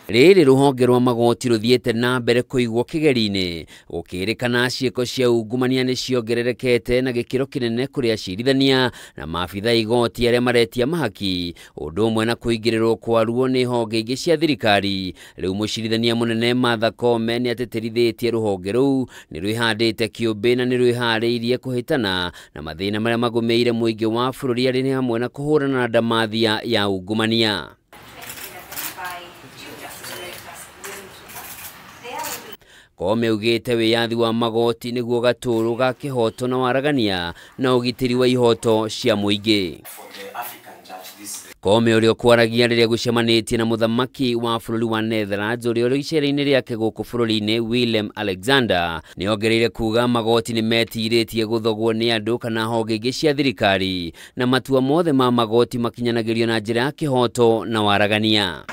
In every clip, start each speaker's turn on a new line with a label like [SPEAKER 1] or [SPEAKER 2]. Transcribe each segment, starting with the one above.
[SPEAKER 1] Rĩrĩ rũhonge rwa magoti rũthiĩte na mbere kũigwo kĩgeri-inĩ gũkĩrĩkana ciĩko cia ungumania nĩ ciongererekete na gĩkĩro kĩnene kũrĩ acirithania na maabitha igoti arĩa maretia mahaki, ũndũ ũmwe na kũingĩrĩrwo kwaruo nĩ honge ingĩ cia thirikari. Rĩu mũcirithania mũnene Martha Koome nĩ atĩtĩrithĩtie rũhonge rũu nĩ rwĩhandĩte kĩũmbĩ na nĩ rwĩharĩirie kũhĩtana na mathĩna marĩa magũmĩire mũingĩ wa bũrũri arĩ nĩ hamwe na kũhũrana na ndamathia ya ungumania. Koome augĩte wĩyathi wa magoti nĩguo gatũrũ ga kĩhoto na waragania na ũgitĩri wa ihoto cia mũingĩ. Koome ũrĩa ũkwaragia rĩrĩa gũcemanĩtie na mũthamaki wa bũrũri wa Netherlands ũrĩa ũrĩ icera-inĩ rĩake gũkũ bũrũri-inĩ Willem Alexander nĩ ongereire kuga magoti nĩ metirĩtie gũthogwo nĩ andũ kana honge ingĩ cia thirikari na matua mothe ma magoti makinyanagĩrio na njĩra ya kĩhoto na waragania.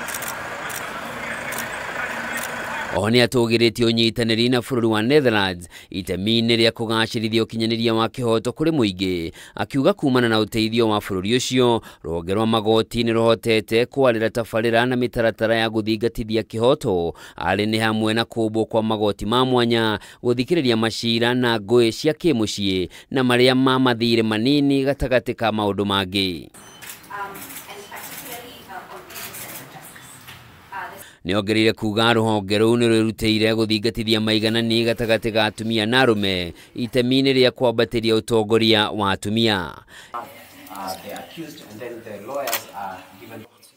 [SPEAKER 1] Oho nĩ atũgĩrĩtie ũnyitanĩri na bũrũri wa Netherlands itemi-inĩ rĩa kũgacĩrithia ũkinyanĩria wa kĩhoto kũrĩ mũingĩ, akiuga kumana na ũteithio wa bũrũri ũcio rũhonge rwa magoti nĩ rũhotete kwarĩra tabarĩra na mĩtaratara ya gũthingatithia kĩhoto arĩ nĩ hamwe na kũmbwo kwa magoti ma mwanya, gũthikĩrĩria macira na ngũĩ cia kĩmũciĩ na marĩa ma mathirĩ manini gatagatĩ ka maũndũ mangĩ. Nĩ ongereire kuga rũhonge rũu nĩ rwĩrutĩire gũthingatithia maiganani gatagatĩ ga atumia na arũme itemi-inĩ rĩa kwambatĩria ũtongoria wa atumia.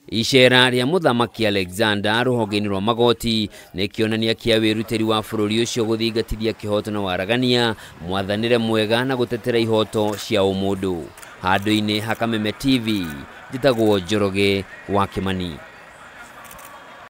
[SPEAKER 1] Icera rĩa mũthamaki Alexander rũhonge-inĩ rwa magoti nĩ kĩonania kĩa wĩrutĩri wa bũrũri ũcio gũthingatithia kĩhoto na waragania, mwathanĩre mwega na gũtetera ihoto cia ũmũndũ. Handũ-inĩ ha Kameme TV, njĩtagwo Njoroge wa Kimani.